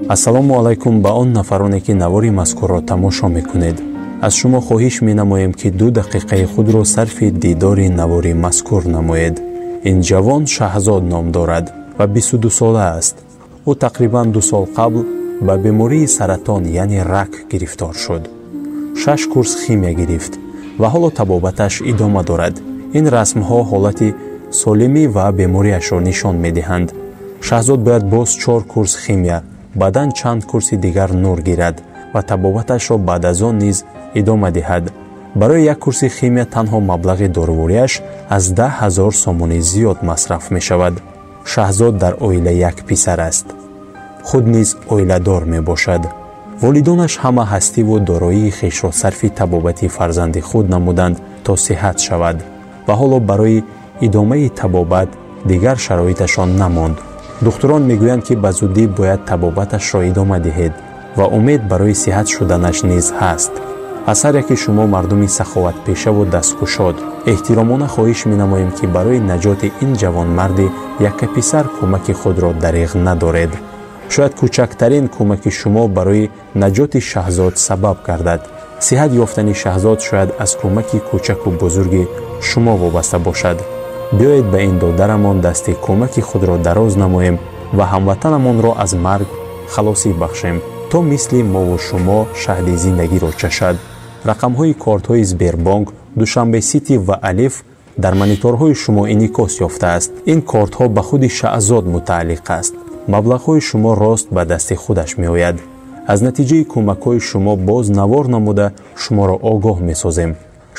Ассалому алайкум ба он нафароне, ки навори мазкурро тамошо мекунед. Аз шумо хоҳиш менамоем, ки 2 дақиқаи худро сарфи дидори навори мазкур намоед. Ин ҷавон Шаҳзод ном дорад ва 22 сола аст. Ӯ тақрибан 2 сол қабл ба бемории саратон, яъне рак, гирифтор шуд. 6 курс химия гирифт ва ҳоло табобаташ идома дорад. Ин расмҳо ҳолати солимӣ ва бемориашро нишон медиҳанд. Шаҳзод бояд боз 4 курс химия, баъдан чанд курси дигар нур гирад ва табобаташро баъд аз он низ идома диҳад. Барои як курси химия танҳо маблағи дорувориаш аз 10 000 сомонӣ зиёд масраф мешавад. Шаҳзод дар оила як писар аст. Худ низ оиладор мебошад. Волидонаш ҳама ҳастиву дороии хешро сарфи табобати фарзанди худ намуданд, то сиҳат шавад, ва ҳоло барои идомаи табобат дигар шароиташон намонд. Духтурон мегӯянд, ки ба зудӣ бояд табобаташро идома диҳед ва умед барои сиҳат шуданаш низ ҳаст. Аз ҳар яке шумо, мардуми саховатпешаву дасткушод, эҳтиромона хоҳиш менамоем, ки барои наҷоти ин ҷавонмарди яккаписар кӯмаки худро дариғ надоред. Шояд кӯчактарин кӯмаки шумо барои наҷоти Шаҳзод сабаб гардад. Сиҳат ёфтани Шаҳзод шояд аз кӯмаки кӯчаку бузурги шумо вобаста бошад. Биёед, ба ин додарамон дасти кӯмаки худро дароз намоем ва ҳамватанамонро аз марг халосӣ бахшем, то мисли мову шумо шаҳди зиндагиро чашад. Рақамҳои кортҳои Сбербонк, Душанбе Сити ва Алиф дар мониторҳои шумо инъикос ёфтааст. Ин кортҳо ба худи Шаҳзод мутааллиқ аст. Маблағҳои шумо рост ба дасти худаш меояд. Аз натиҷаи кӯмакҳои шумо боз навор намуда шуморо огоҳ месозем.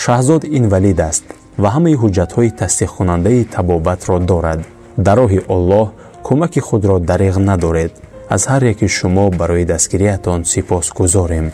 Шаҳзод инвалид аст ва ҳамаи ҳуҷҷатҳои тасдиқкунандаи табобатро дорад. Дар роҳи Оллоҳ кӯмаки худро дариғ надоред. Аз ҳар яки шумо барои дастгириятон сипосгузорем.